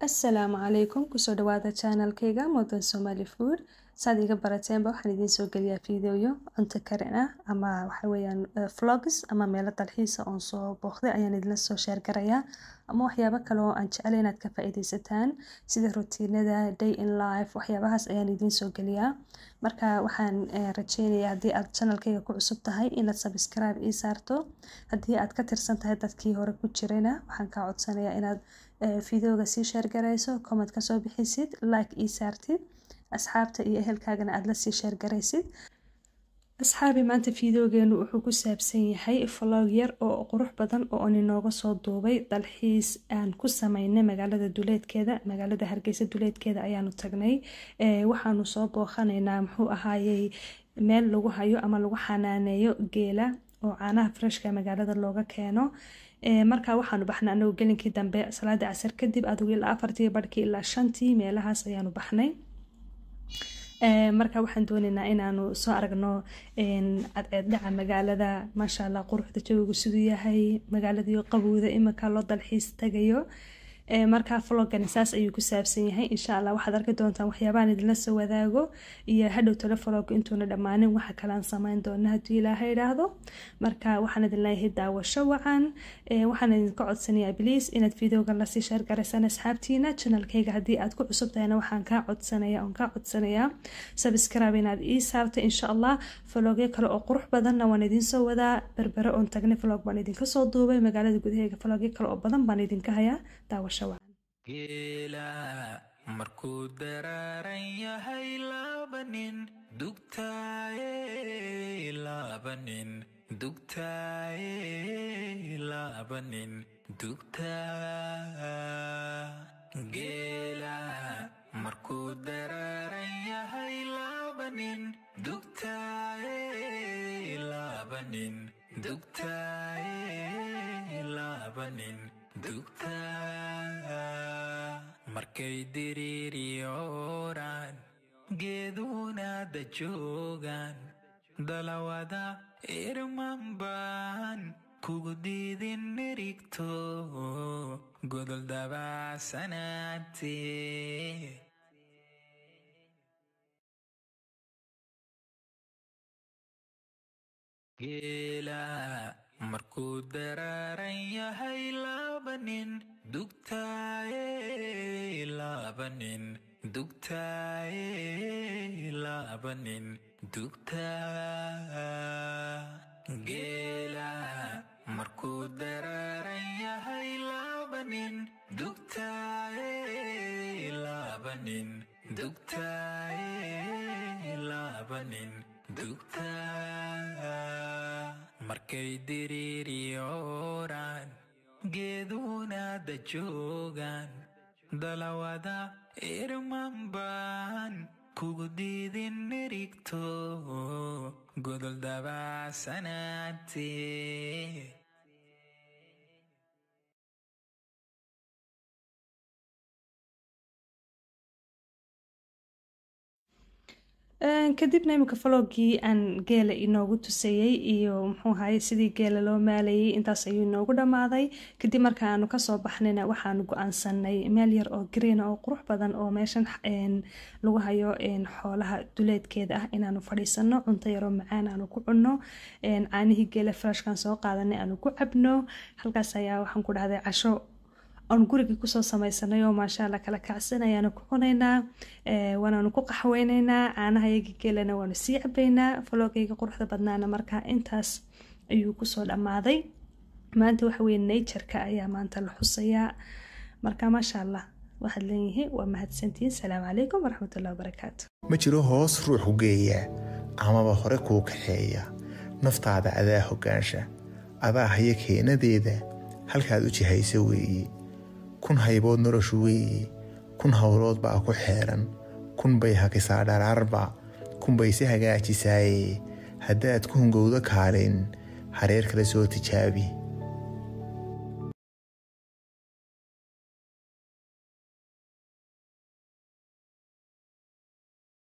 Assalaamu calaykum, kusoo dhawaada channelkayga Modern Somali Food. Saad iga barateenba, waxaan idiin soo geliyaa fiidiyoyo cunto karin ah ama waxa weeyaan vlogs ama meelo dalxiisa oon soo booqday ayaan idinla soo share garayaa, ama waxyaabo kale oo aan jeclay inaad ka faa'iidaysataan, sida rutiinada day in life, waxyaabahaas ayaan idiin soo geliyaa. Marka waxaan rajeynayaa, haddii aad channelkayga ku cusub tahay, inaad subscribe ii saarto. Haddii aad ka tirsan tahay dadkii hore ku jirayna, waxaan kaa codsanayaa inaad fiidiyoga sii share garayso, comment kasoo bixisid, like ii saartid, asxaabta iyo ehelkaagana aad la sii share garaysid. Asxaabi, maanta fiidiyogeenu wuxuu ku saabsan yahay vlog yar oo qurux badan oo aan inooga soo duubay dalxiis aan ku sameynay magaalada duleedkeeda. Magaalada Hargeysa duleedkeeda ayaanu tagnay. Waxaanu soo booqanaynaa, muxuu ahaayey, meel lagu hayo ama lagu xanaaneeyo geela oo caanaha freshka magaalada looga keeno. Marka waxaanu baxnay anagu gelinkii dambe, salaada casar kadib, adigu ilaa 4:30 ilaa 5-tii meelahaas ayaanu baxnay. Marka waxaan dooneynaa inaanu soo aragno cadceed dhaca magaalada, maasha Allah, quruxda jawigu siduu yahay, magaaladii qabowda imika loo dalxiis tagayo. Marka vlogani saas ayuu ku saabsan yahay. Insha Allah waxaad arki doontaan waxyaabahan idinla soo wadaago iyo hadhow tale vlog intuuna dhammaanin waxa kale aan sameyn doona, haddii Ilaahay idhaahdo. Marka waxaan idin leeyahay daawasho wacan. Waxaan idinka codsanayaa, please, inaad videoga lasii share garaysaan asxaabtiina. Channelkayga haddii aad ku cusub tahayna, waxaan kaa codsanaya oon kaa codsanayaa subscribe inaad ii saarto. Insha Allah vlogyo kale oo qurux badanna waan idiin soo wadaa. Berbere oon tagnay vlog baan idinka soo duubay, magaalada gudaheega vlogyo kale oo badan baan idinka hayaa. Daawasho wacan. Geela markuu daraaran yahay laba nin dugtaaye, laba nin dugtaaye, laba nin dugtaa. Geela markuu daraaran yahay laba nin dugtaaye, laba nin dugtaaye, laba nin dugtaa. Markay diriiriyooraan geeduna dajoogaan, dalawada irman baan kugu diidin nirigto godol dabacsanaate. Geela markuu daraaran yahay laba nin dugtaaye, laba nin dugtaaye, laba nin dugtaa. Geela markuu daraaran yahay laba nin dugtaaye, laba nin dugtaaye, laba nin dugtaa. Markay diriiriyooraan geeduna dajoogaan, dalawada irman baan kugu diidin nirigto godol dabacsanaate. Kadibna imika vlogii aan geela inoogu tusayey iyo, muxuu ahaye, sidii geela loo maalayay, intaas ayuu inoogu dhammaaday. Kadib marka aanu kasoo baxnayna, waxaanu go-aansanay meel yar oo green oo qurux badan oo meeshan lagu hayo xoolaha duleedkeeda ah inaanu fadhiisano, cunto yaroo macaan aanu ku cunno, caanihii geela freshkan soo qaadanay aanu ku cabno. Halkaas ayaa waxaan ku dhahday casho aan gurigii kusoo sameysanay oo maasha Allah kala kacsan ayaanu ku cunaynaa, waanaanu ku qaxweyneynaa, caanaha yagii geelana waanu sii cabaynaa. Vlogayga quruxda badnaana markaa intaas ayuu kusoo dhammaaday. Maanta waxa weye natureka ayaa maanta la xusayaa. Marka maasha Allah waxaad leeyihiin, waa mahadsantihiin. Salaamu calaykum waraxmatullahi wabarakaatu. Ma jiro hoos ruux ku geeya amaba hore kuu kaxeeya. Naftaada adaa hoggaansha, adaa haya keenadeeda, halkaad u jihaysa weeye. Kun haybood noloshu weeye, kun howlood baa ku xeeran, kun bay hakisaa dharaarba, kun bay si hagaajisaaye. Haddaad ku hungowdo kaalin, hareer kale soo tijaabi.